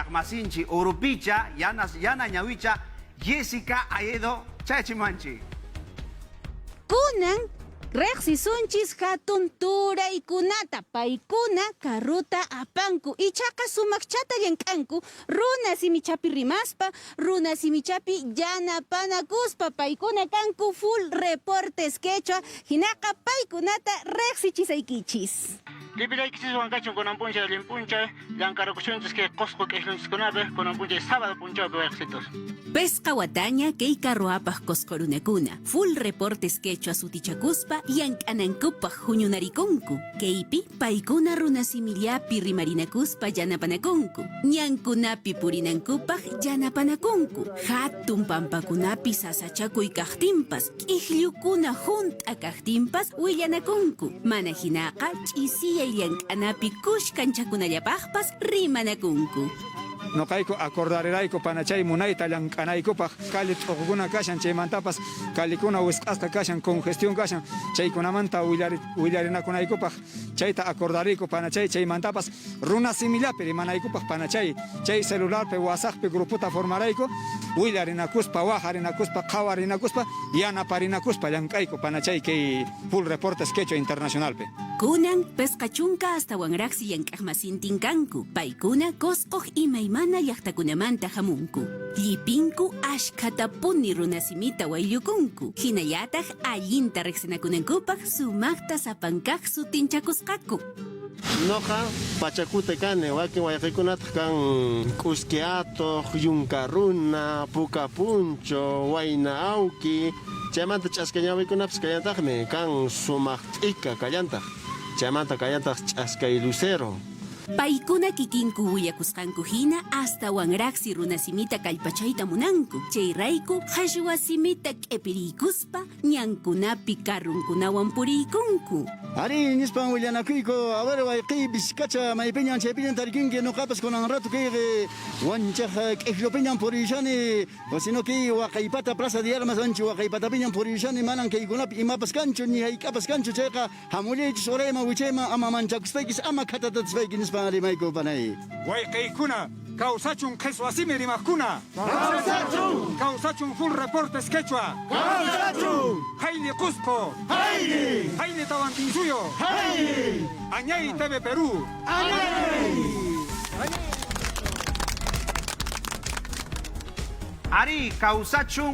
Llank'aqmasinchik Urupicha, yana ñawicha Jessica Aedo chayachimuwanchik. Kunan riqsisunchis hatun turaykunata, paykuna carruta apanku, ichaqa sumaqchata llank'anku runa simichapi rimaspa, runa simichapi yanapanakuspa, paykuna kanku Full Reportes Quechua, hinaqa paykunata riqsichisaykichis. Llipillaykichiswan kachun kunan p'unchay allin p'unchay, llank'arakusunchis kay Qosqo k'ijlunchiskunapi, kunan p'unchay sábado p'unchawpi wayqesitos. Pesqa wataña kay carro apaq Qosqo runakuna, Full Reportes Quechua sutichakuspa llank'anankupaq huñunarikunku. Kaypi paykuna runa simillapi rimarinakuspa yanapanakunku, ñankunapi purinankupaq yanapanakunku, hatun pampakunapi sasachakuy kaqtinpas, k'ijllukuna hunt'a kaqtinpas willanakunku, mana hinaqa ch'isiyay llank'anapi kushkanchakunallapaqpas rimanakunku. Noqayku acordarirayku panachay munayta llank'anaykupaq, calle t'uqukuna kashan, chaymantapas callikuna wisq'asqa kashan, congestión kashan, chaykunamanta willarinakunaykupaq chayta acordariyku panachay, chaymantapas runa simillapi rimanaykupaq panachay, chay celularpi, WhatsApppi grupota formarayku, willarinakuspa, waqarinakuspa, qhawarinakuspa, yanaparinakuspa llank'ayku panachay kay Full Reportes Quechua Internacionalpi. Kunan pesqa chunka astawanraqsi llank'aqmasintin kanku, paykuna Qosqoq imaymana llaqtakunamanta hamunku. Llipinku ashkhatapuni runasimita wayllukunku, hinallataq allinta riqsinakunankupaq sumaqta sapankaq sutinchakusqaku. Noqa Pachacute kani, wakin wayqikunataq kan K'uski atuq, yunka runa, puka puncho, wayna awki, chaymanta ch'aska ñawikunapis kallantaqmi, kan sumaq t'ika kallantaq, chaymanta kallantaq ch'askay lucero. Paykuna kikinku willakusqanku hina astawanraqsi runasimita kallpachayta munanku, chayrayku qhashwasimita q'ipiriykuspa ñankunapi carrunkunawan puriykunku. Arí, nispan willanakuyku, a ver wayqiy Vizcacha, maypiñan chaypiñan tarikunki, noqapas kunan rato kayqi wanchaq k'ijllupiñan puriyshani, o sino kay waqaypata Plaza de Armas ancho waqaypatapiñan puriyshani, manan kaykunapi imapas kanchu, ni hayk'apas kanchu, chayqa hamullaychis urayman wichayman ama manchakuspaykis, ama khatatachispayki nispan rimayku panay. Wayqiykuna, kawsachun qheswa simi rimaqkuna! Kawsachun! Kawsachun Full Reportes Quechua! Kawsachun! Hayli Qusqo! Hayli! Hayli Tawantinsuyo! Hayli! Añay TV Perú! Añay! Arí, kawsachun.